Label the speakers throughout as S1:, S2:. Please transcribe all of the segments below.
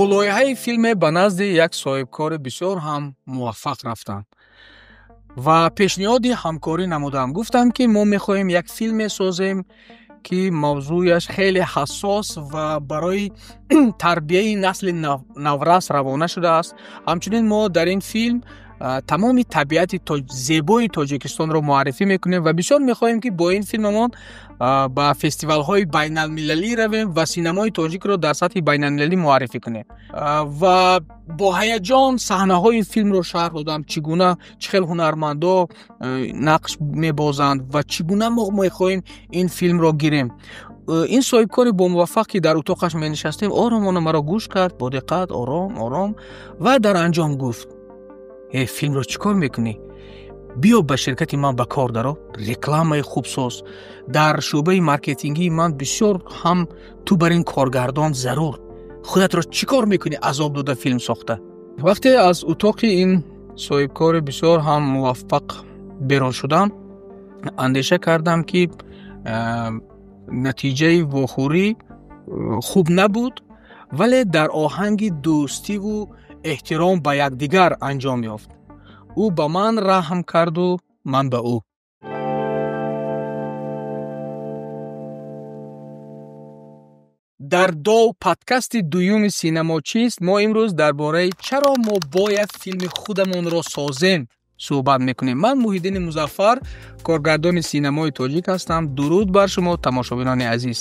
S1: Бо лоиҳаи филме ба назди як соҳибкори бисёр ҳам муваффақ рафтам ва пешниҳоди ҳамкорӣ намудам. Гуфтам, ки мо мехоҳем як филме созем, ки мавзӯяш хеле ҳассос ва барои тарбияи насли наврас равона шудааст. Ҳамчунин мо дар ин филм тамоми табиати зебои Тоҷикистонро муаррифӣ мекунем ва бисёр мехоҳем, ки бо ин филмамон ба фестивалҳои байналмилалӣ равем ва синамои тоҷикро дар сатҳи байналмилалӣ муаррифӣ кунем. Ва бо ҳаяҷон саҳнаҳои филмро шарҳ додам, чӣ гуна чӣ хел ҳунармандо нақш мебозанд ва чӣ гуна мо мехоҳем ин филмро гирем. Ин соҳибкори бомуваффақ, ки дар утоқаш менишастем, оромона маро гӯш кард бо диққат, ором ором, ва дар анҷом гуфт: «Э, филмро чӣ кор мекунӣ? Биё ба ширкати ман ба кор даро, рекламаи хуб соз. Дар шӯъбаи маркетингии ман бисёр ҳам ту бар ин коргардон зарур. Худатро чӣ кор мекунӣ азоб дода филм сохта?» Вақте аз утоқи ин соҳибкори бисёр ҳам муваффақ берун шудам, андеша кардам, ки натиҷаи вохӯрӣ хуб набуд, вале дар оҳанги дӯстиву эҳтиром ба якдигар анҷом ёфт. Ӯ ба ман раҳм карду ман ба ӯ. Дар дов подкасти дуюми «Синамочист» мо имрӯз дар бораи чаро мо бояд филми худамонро созем суҳбат мекунем. Ман Муҳиддини Музаффар, коргардони синамои тоҷик ҳастам. Дуруд бар шумо, тамошобинони азиз.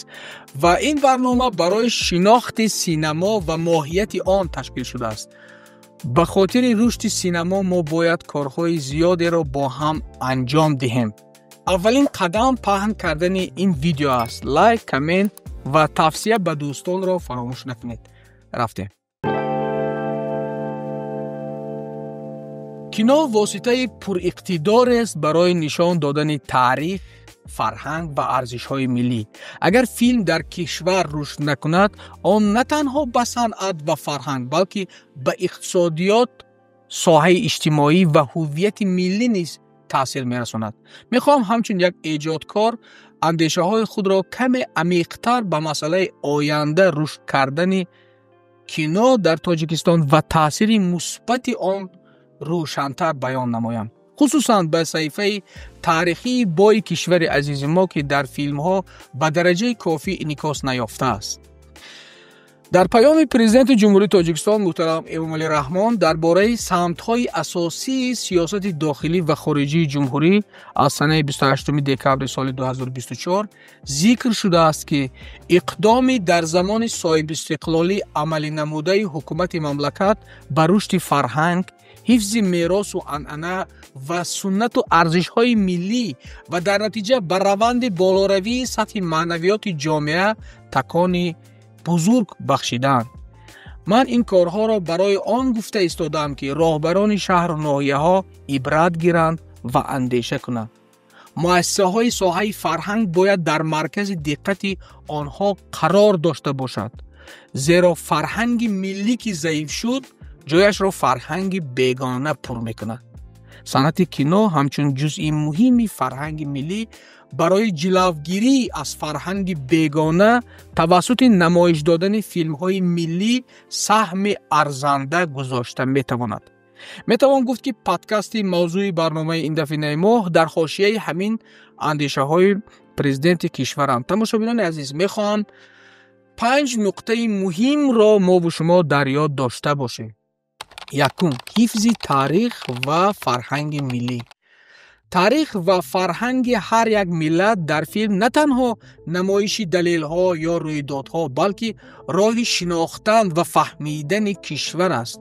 S1: Ва ин барнома барои шинохти синамо ва моҳияти он ташкил шудааст. Ба хотири рушди синамо мо бояд корҳои зиёдеро бо ҳам анҷом диҳем. Аввалин қадам паҳн кардани ин видео аст. Лайк, коммент ва тавсия ба дӯстонро фаромӯш накунед. Рафтем. Кино воситаи пуриқтидорест барои нишон додани таърих, фарҳанг ва арзишҳои миллӣ. Агар филм дар кишвар рушд накунад, он на танҳо ба санъат ва фарҳанг, балки ба иқтисодиёт, соҳаи иҷтимоӣ ва ҳуввияти миллӣ низ таъсир мерасонад. Мехоҳам ҳамчун як эҷодкор андешаҳои худро каме амиқтар ба масъалаи оянда рушд кардани кино дар Тоҷикистон ва таъсири мусбати он рӯшантар баён намоям, хусусан ба саҳифаи таърихии бои кишвари азизи мо, ки дар филмҳо ба дараҷаи кофӣ инъикос наёфтааст. Дар паёми Президенти Ҷумҳурии Тоҷикистон муҳтарам Эмомалӣ Раҳмон дар бораи самтҳои асосии сиёсати дохилӣ ва хориҷии ҷумҳурӣ аз санаи 28 декабри соли 2024 зикр шудааст, ки иқдоми дар замони соҳибистиқлолӣ амалӣ намудаи ҳукумати мамлакат ба рушди фарҳанг, ҳифзи меросу анъана ва суннату арзишҳои миллӣ ва дар натиҷа ба раванди болоравии сатҳи маънавиёти ҷомеа такони бузург бахшидаанд. Ман ин корҳоро барои он гуфта истодаам, ки роҳбарони шаҳру ноҳияҳо ибрат гиранд ва андеша кунанд. Муассисаҳои соҳаи фарҳанг бояд дар маркази диққати онҳо қарор дошта бошад, зеро фарҳанги миллӣ ки заиф шуд, ҷояшро фарҳанги бегона пур мекунад. Санъати кино ҳамчун ҷузъи муҳими фарҳанги миллӣ барои ҷилавгирӣ аз фарҳанги бегона тавассути намоиш додани филмҳои миллӣ саҳми арзанда гузошта метавонад. Метавон гуфт, ки подкасти мавзӯи барномаи ин дафъинаи мо дар ҳошияи ҳамин андешаҳои президенти кишварам. Тамошобинони азиз, мехоҳам панҷ нуқтаи муҳимро мову шумо дар ёд дошта бошем. Якум: ҳифзи таърих ва фарҳанги миллӣ. Таърих ва фарҳанги ҳар як миллат дар филм на танҳо намоиши далелҳо ё рӯйдодҳо, балки роҳи шинохтан ва фаҳмидани кишвар аст.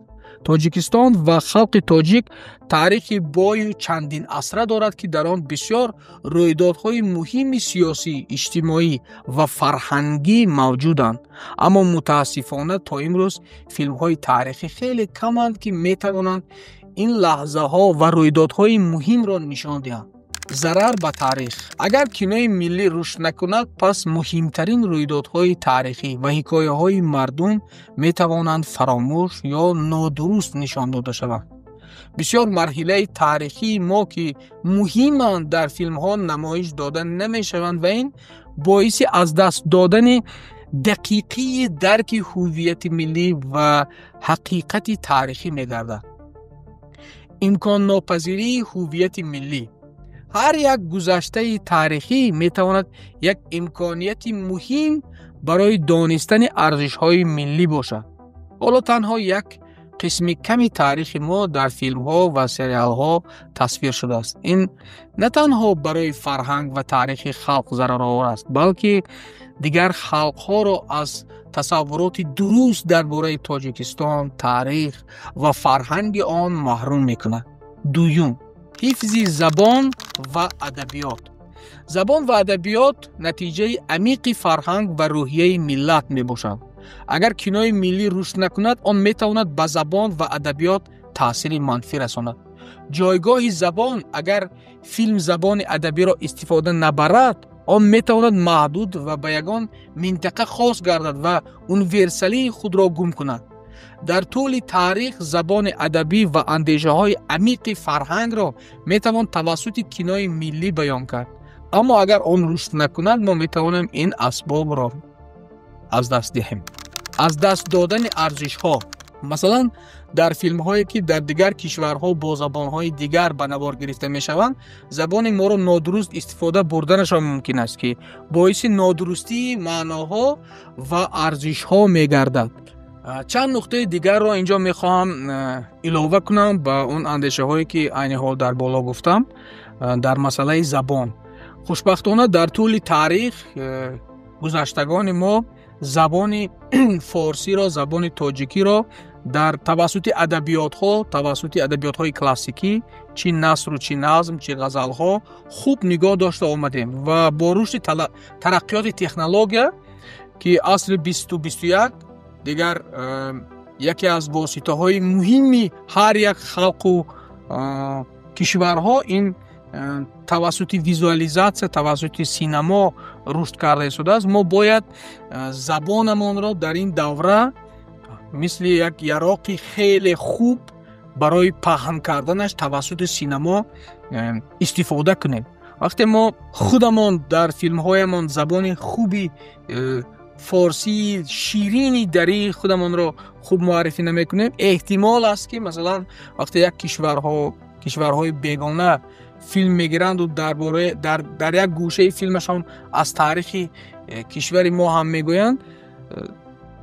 S1: Тоҷикистон ва халқи тоҷик таърихи бою чандин асра дорад, ки дар он бисёр рӯйдодҳои муҳими сиёсӣ, иҷтимоӣ ва фарҳангӣ мавҷуданд. Аммо мутаассифона то имрӯз филмҳои таърихӣ хеле каманд, ки метавонанд ин лаҳзаҳо ва рӯйдодҳои муҳимро нишон диҳанд. Зарар ба таърих. Агар кинои миллӣ рушд накунад, пас муҳимтарин рӯйдодҳои таърихӣ ва ҳикояҳои мардум метавонанд фаромӯш ё нодуруст нишон дода шаванд. Бисёр марҳилаи таърихии мо, ки муҳиманд, дар филмҳо намоиш дода намешаванд ва ин боиси аз даст додани Дақиқии дарки ҳуввияти миллӣ ва ҳақиқати таърихӣ мегардад. Имконнопазирии ҳуввияти миллӣ. Ҳар як гузаштаи таърихӣ метавонад як имконияти муҳим барои донистани арзишҳои миллӣ бошад. Ҳоло танҳо як қисми ками таърихи мо дар филмҳо ва сериалҳо тасвир шудааст. Ин на танҳо барои фарҳанг ва таърихи халқ зараровар аст, балки дигар халқҳоро аз тасаввуроти дуруст дар бораи Тоҷикистон, таърих ва фарҳанги он маҳрум мекунад. Дуюм, ҳифзи забон ва адабиёт. Забон ва адабиёт натиҷаи амиқи фарҳанг ва рӯҳияи миллат мебошанд. Агар кинои миллӣ рушд накунад, он метавонад ба забон ва адабиёт таъсири манфӣ расонад. Ҷойгоҳи забон. Агар филм забони адабиро истифода набарад, он метавонад маҳдуд ва ба ягон минтақа хос гардад ва универсалии худро гум кунад. Дар тӯли таърих забони адабӣ ва андешаҳои амиқи фарҳангро метавон тавассути кинои миллӣ баён кард, аммо агар он рушд накунад, мо метавонем ин асбобро аз даст диҳем. Аз даст додани арзишҳо. Масалан, дар филмҳое, ки дар дигар кишварҳо бо забонҳои дигар ба навор гирифта мешаванд, забони моро нодуруст истифода бурданашон мумкин аст, ки боиси нодурустии маъноҳо ва арзишҳо мегардад. Чанд нуқтаи дигарро инҷо мехоҳам илова кунам ба он андешаҳое, ки айни ҳол дар боло гуфтам дар масъалаи забон. Хушбахтона, дар тӯли таърих гузаштагони мо забони форсиро, забони тоҷикиро дар тавассути адабиётҳо, тавассути адабиётҳои классикӣ, чӣ насру, чӣ назм, чӣ ғазалҳо, хуб нигоҳ дошта омадем. Ва бо рушди тараққиёти технология, ки асри 20-у 21 дигар яке аз воситаҳои муҳими ҳар як халқу кишварҳо ин тавассути визуализатсия, тавассути синамо рушд карда истодааст, мо бояд забонамонро дар ин давра мисли як яроқи хеле хуб барои паҳн карданаш тавассути синамо истифода кунем. Вақте мо худамон дар филмҳоямон забони хуби форсии ширини дарии худамонро хуб муаррифӣ намекунем, эҳтимол аст, ки масалан, вақте як кишварҳои бегона филм мегиранду дар бораи дар як гӯшаи филмашон аз таърихи кишвари мо ҳам мегӯянд,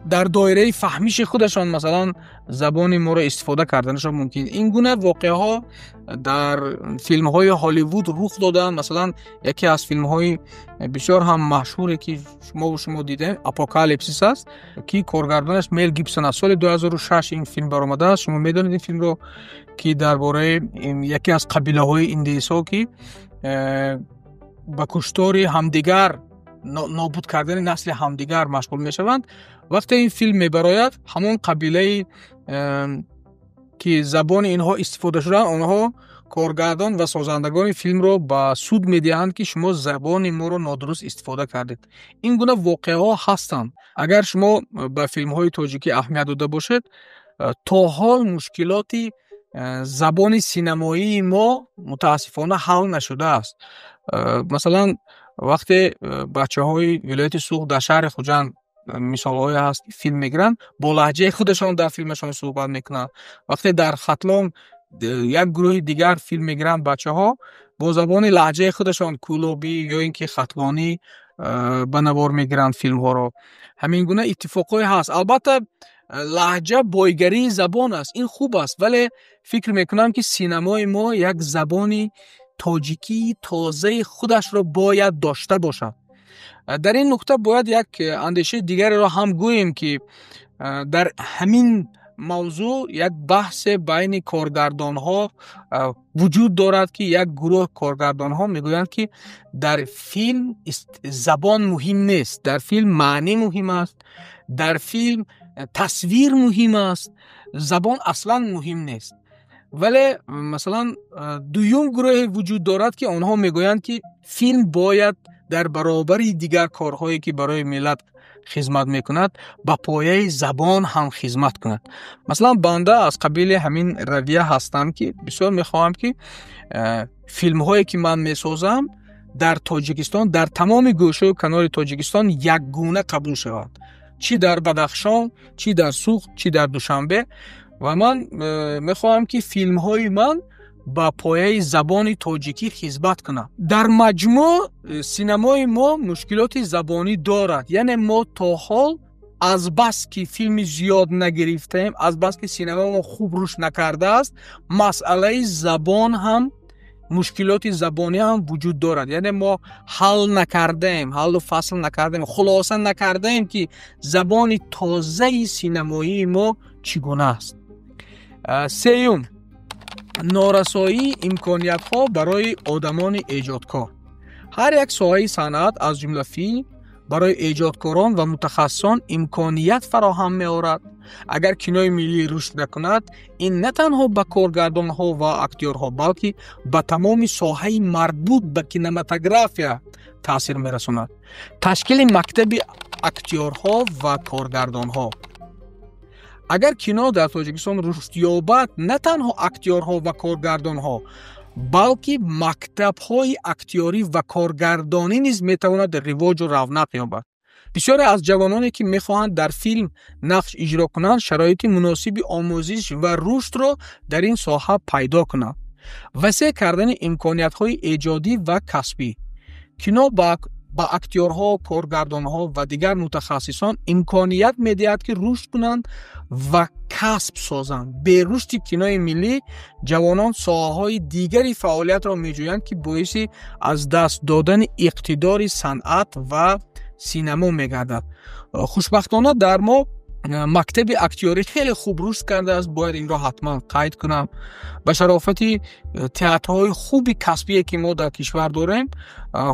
S1: дар доираи фаҳмиши худашон масалан забони моро истифода карданашон мумкин. Ин гуна воқеаҳо дар филмҳои Ҳолливуд рух доданд. Масалан, яке аз филмҳои бисёр ҳам машҳуре, ки шумову шумо дидем, «Апокалипсис» аст, ки коргардонаш Мел Гибсон аст. Соли 2006 ин филм баромадааст. Шумо медонед ин филмро, ки дар бораи яке аз қабилаҳои индейсҳо, ки ба куштори ҳамдигар, нобуд кардани насли ҳамдигар машғул мешаванд. Вақте ин филм мебарояд, ҳамон қабилаи, ки забони инҳо истифода шудаанд, онҳо коргардон ва созандагони филмро ба суд медиҳанд, ки шумо забони моро нодуруст истифода кардед. Ин гуна воқеаҳо ҳастанд. Агар шумо ба филмҳои тоҷикӣ аҳамият дода бошед, то ҳол мушкилоти забони синамоии мо мутаассифона ҳал нашудааст. Масалан, вақте бачаҳои вилояти Суғд, дар шаҳри Хуҷанд мисолҳое ҳаст, ки филм мегиранд, бо лаҳҷаи худашон дар филмашон суҳбат мекунанд. Вақте дар Хатлон як гурӯҳи дигар филм мегиранд, бачаҳо бо забони лаҳҷаи худашон, кӯлобӣ ё ин ки хатлонӣ, ба навор мегиранд филмҳоро. Ҳамин гуна иттифоқҳое ҳаст. Албатта, лаҳҷа бойгарии забон аст, ин хуб аст, вале фикр мекунам, ки синамои мо як забони тоҷикии тозаи худашро бояд дошта бошад. Дар ин нуқта бояд як андешаи дигареро ҳам гӯем, ки дар ҳамин мавзӯъ як баҳсе байни коргардонҳо вуҷуд дорад, ки як гурӯҳ коргардонҳо мегӯянд, ки дар филм забон муҳим нест, дар филм маънӣ муҳим аст, дар филм тасвир муҳим аст, забон аслан муҳим нест. Вале масалан, дуюм гурӯҳе вуҷуд дорад, ки онҳо мегӯянд, ки филм бояд дар баробари дигар корҳое, ки барои миллат хизмат мекунад, ба пояи забон ҳам хизмат кунад. Масалан, банда аз қабили ҳамин равия ҳастам, ки бисёр мехоҳам, ки филмҳое, ки ман месозам, Дар Тоҷикистон, дар тамоми гӯшаю канори Тоҷикистон якгуна қабул шавад, чӣ дар Бадахшон, чӣ дар Суғд, чӣ дар Душанбе. Ва ман мехоҳам, ки филмҳои ман ба пояи забони тоҷикӣ хизмат кунад. Дар маҷмӯъ, синамои мо мушкилоти забонӣ дорад, яъне мо то ҳол азбаски филми зиёд нагирифтаем, азбаски синамои мо хуб рушд накардааст, масъалаи забон ҳам, мушкилоти забонӣ ҳам вуҷуд дорад. Яъне мо ҳал накардаем, ҳаллу фасл накардаем, хулоса накардаем, ки забони тозаи синамоии мо чӣ гуна аст. Сеюм, норасоии имкониятҳо барои одамони эҷодкор. Ҳар як соҳаи санъат, аз ҷумла филм, барои эҷодкорон ва мутахассисон имконият фароҳам меорад. Агар кинои миллӣ рушд накунад, ин на танҳо ба коргардонҳо ва актёрҳо, балки ба тамоми соҳаи марбут ба кинематография таъсир мерасонад. Ташкили мактаби актёрҳо ва коргардонҳо. Агар кино дар Тоҷикистон рушд ёбад, на танҳо актёрҳо ва коргардонҳо, балки мактабҳои актёрӣ ва коргардонӣ низ метавонад ривоҷу равнақ ёбад. Бисёре аз ҷавононе, ки мехоҳанд дар филм нақш иҷро кунанд, шароити муносиби омӯзиш ва рушдро дар ин соҳа пайдо кунанд. Васеъ кардани имкониятҳои эҷодӣ ва касбӣ. Кино ба актёрҳо, коргардонҳо ва дигар мутахассисон имконият медиҳад, ки рушд кунанд ва касб созанд. Бе рушди кинои миллӣ ҷавонон соҳаҳои дигари фаъолиятро меҷӯянд, ки боиси аз даст додани иқтидори санъат ва синамо мегардад. Хушбахтона, дар мо мактаби актёрӣ хеле хуб рушд кардааст, бояд инро ҳатман қайд кунам. Ба шарофати театрҳои хуби касбие, ки мо дар кишвар дорем,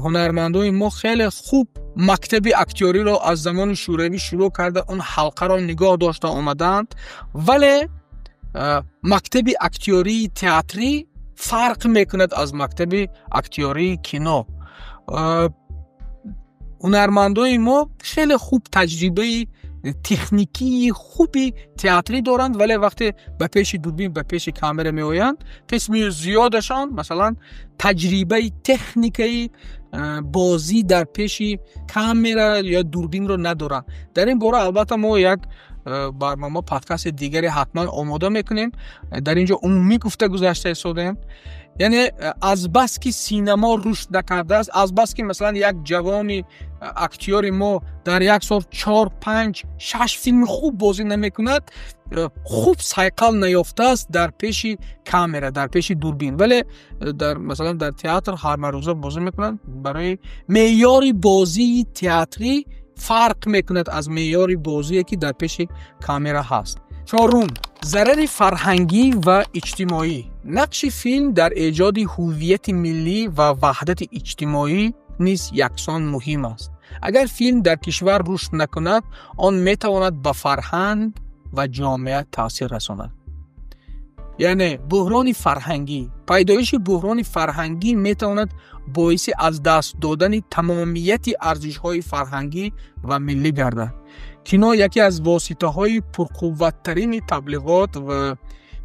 S1: ҳунармандои мо хеле хуб мактаби актёриро аз замони Шӯравӣ шурӯъ карда, он ҳалқаро нигоҳ дошта омадаанд. Вале мактаби актёрии театрӣ фарқ мекунад аз мактаби актёрии кино. Ҳунармандои мо хеле хуб таҷрибаи техникии хуби театрӣ доранд, вале вақте ба пеши дурбин, ба пеши камера меоянд, қисми зиёдашон, масалан, таҷрибаи техникаи бозӣ дар пеши камера ё дурбинро надоранд. Дар ин бора, албатта, мо як барнома, подкасти дигаре ҳатман омода мекунем. Дар ин ҷо умумӣ гуфта гузашта истодаем. Яъне азбаски синамо рушд накардааст, азбаски, масалан, як ҷавони актёри мо дар як сол чор, панҷ, шаш филми хуб бозӣ намекунад, хуб сайқал наёфтааст дар пеши камера, дар пеши дурбин. Вале дар, масалан, дар театр ҳармарӯза бозӣ мекунанд. Барои меъёри бозии театрӣ фарқ мекунад аз меъёри бозие, ки дар пеши камера ҳаст. Чорум, зарари фарҳангӣ ва иҷтимоӣ. Нақши филм дар эҷоди ҳуввияти миллӣ ва ваҳдати иҷтимоӣ низ яксон муҳим аст. Агар филм дар кишвар рушд накунад, он метавонад ба фарҳанг ва ҷомеа таъсир расонад. Яъне буҳрони фарҳангӣ, пайдоиши буҳрони фарҳангӣ метавонад боиси аз даст додани тамомияти арзишҳои фарҳангӣ ва миллӣ гардад. Кино яке аз воситаҳои пурқувваттарини таблиғот ва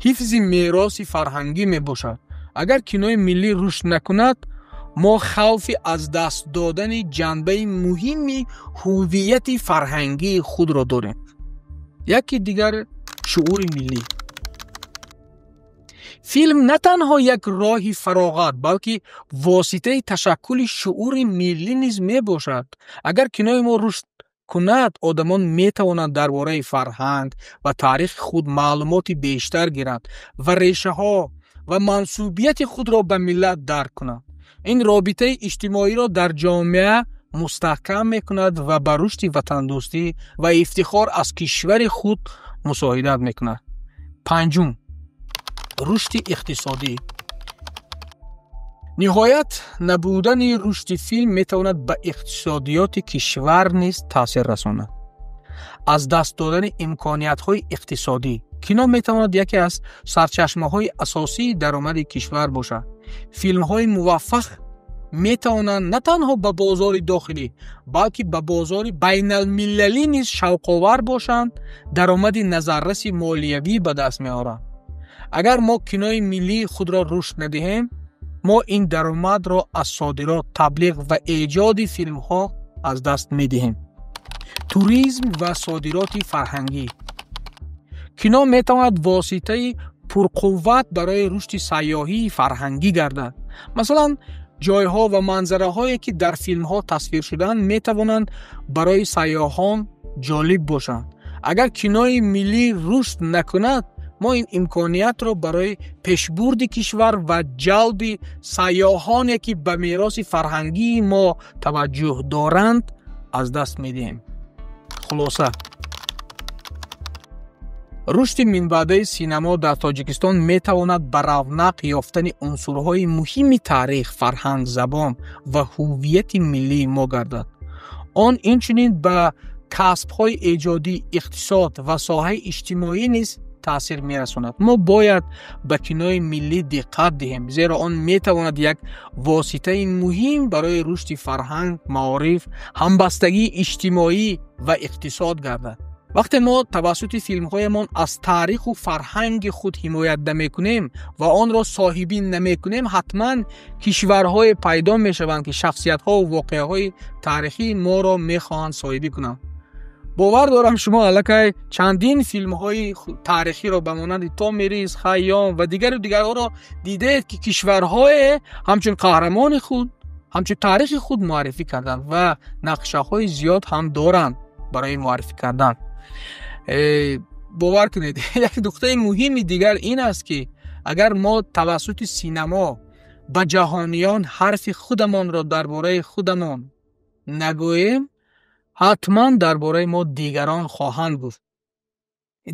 S1: ҳифзи мероси фарҳангӣ мебошад. Агар кинои миллӣ рушд накунад, мо хавфи аз даст додани ҷанбаи муҳими ҳуввияти фарҳангии худро дорем. Яке дигар, шуури миллӣ. Филм на танҳо як роҳи фароғат, балки воситаи ташаккули шуури миллӣ низ мебошад. Агар кинои мо рушд кунад, одамон метавонанд дар бораи фарҳанг ва таърихи худ маълумоти бештар гиранд ва решаҳо ва мансубияти худро ба миллат дарк кунанд. Ин робитаи иҷтимоиро дар ҷомеа мустаҳкам мекунад ва ба рушди ватандӯстӣ ва ифтихор аз кишвари худ мусоидат мекунад. Панҷум, рушди иқтисодӣ. Ниҳоят, набудани рушди филм метавонад ба иқтисодиёти кишвар низ таъсир расонад. Аз даст додани имкониятҳои иқтисодӣ. Кино метавонад яке аз сарчашмаҳои асосии даромади кишвар бошад. Филмҳои муваффақ метавонанд на танҳо ба бозори дохилӣ, балки ба бозори байналмилалӣ низ шавқовар бошанд, даромади назарраси молиявӣ ба даст меоранд. Агар мо кинои миллии худро рушд надиҳем, Мо ин даромадро аз содирот, таблиғ ва эҷоди филмҳо аз даст медиҳем. Туризм ва содироти фарҳангӣ. Кино метавонад воситаи пурқувват барои рушди сайёҳии фарҳангӣ гардад. Масалан, ҷойҳо ва манзараҳое, ки дар филмҳо тасвир шудаанд, метавонанд барои сайёҳон ҷолиб бошанд. Агар кинои миллӣ рушд накунад, мо ин имкониятро барои пешбурди кишвар ва ҷалби сайёҳоне, ки ба мероси фарҳангии мо таваҷҷӯҳ доранд, аз даст медиҳем. Хулоса, рушди минбаъдаи синамо дар Тоҷикистон метавонад ба равнақ ёфтани унсурҳои муҳими таърих, фарҳанг, забон ва ҳуввияти миллии мо гардад. Он инчунин ба касбҳои эҷодӣ, иқтисод ва соҳаи иҷтимоӣ низ таъсир мерасонад. Мо бояд ба кинои миллӣ диққат диҳем, зеро он метавонад як воситаи муҳим барои рушди фарҳанг, маориф, ҳамбастагии иҷтимоӣ ва иқтисод гардад. Вақте мо тавассути филмҳоямон аз таъриху фарҳанги худ ҳимоят намекунем ва онро соҳибӣ намекунем, ҳатман кишварҳое пайдо мешаванд, ки шахсиятҳову воқеаҳои таърихии моро мехоҳанд соҳибӣ кунанд. Бовар дорам, шумо аллакай чандин филмҳои таърихиро ба монанди Томирис, Хайём ва дигару дигарҳоро дидаед, ки кишварҳое ҳамчун қаҳрамони худ, ҳамчун таърихи худ муаррифӣ карданд ва нақшаҳои зиёд ҳам доранд барои муаррифӣ кардан. Бовар кунед, як нуқтаи муҳими дигар ин аст, ки агар мо тавассути синамо ба ҷаҳониён ҳарфи худамонро дар бораи худамон нагӯем, ҳатман дар бораи мо дигарон хоҳанд гуфт.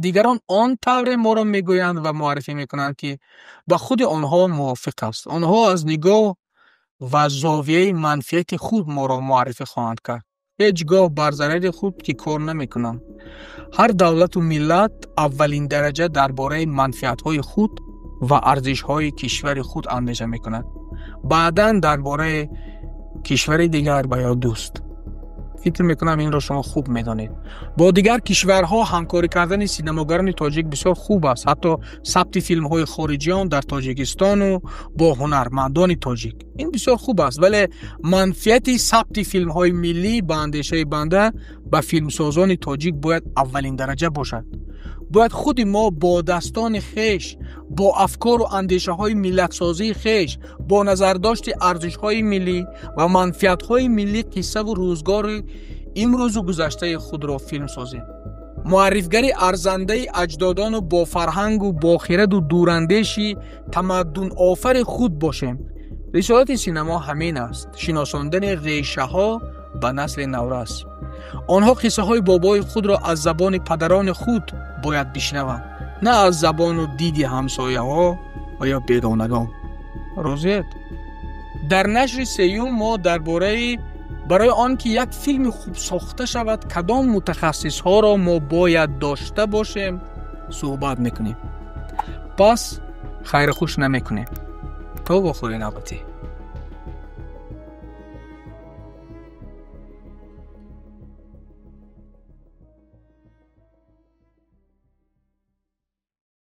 S1: Дигарон он тавре моро мегӯянд ва муаррифӣ мекунанд, ки ба худи онҳо мувофиқ аст. Онҳо аз нигоҳ ва зовияи манфиати худ моро муаррифӣ хоҳанд кард. Ҳеҷ гоҳ бар зарари худ ки кор намекунанд. Ҳар давлату миллат аввалин дараҷа дар бораи манфиатҳои худ ва арзишҳои кишвари худ андеша мекунад, баъдан дар бораи кишвари дигар ва ё дӯст. Фикр мекунам, инро шумо хуб медонед. Бо дигар кишварҳо ҳамкорӣ кардани синамогарони тоҷик бисёр хуб аст, ҳатто сабти филмҳои хориҷиён дар Тоҷикистону бо ҳунармандони тоҷик, ин бисёр хуб аст, вале манфиати сабти филмҳои миллӣ, ба андешаи банда, ба филмсозони тоҷик бояд аввалин дараҷа бошад. Бояд худи мо бо дастони хеш, бо афкору андешаҳои миллатсозии хеш, бо назардошти арзишҳои миллӣ ва манфиатҳои миллӣ қиссаву рӯзгори имрӯзу гузаштаи худро филм созем. Муаррифгари арзандаи аҷдодону бофарҳангу бохираду дурандеши тамаддунофари худ бошем. Рисолати синамо ҳамин аст: шиносондани решаҳо ба насли наврас. Онҳо қиссаҳои бобои худро аз забони падарони худ бояд бишнаванд, на аз забону диди ҳамсояҳо ва ё бегонагон. Розиед? Дар нашри сеюм мо дар бораи барои он ки як филми хуб сохта шавад, кадом мутахассисҳоро мо бояд дошта бошем, суҳбат мекунем. Пас хайрхуш намекунем. То вохӯри навбатӣ.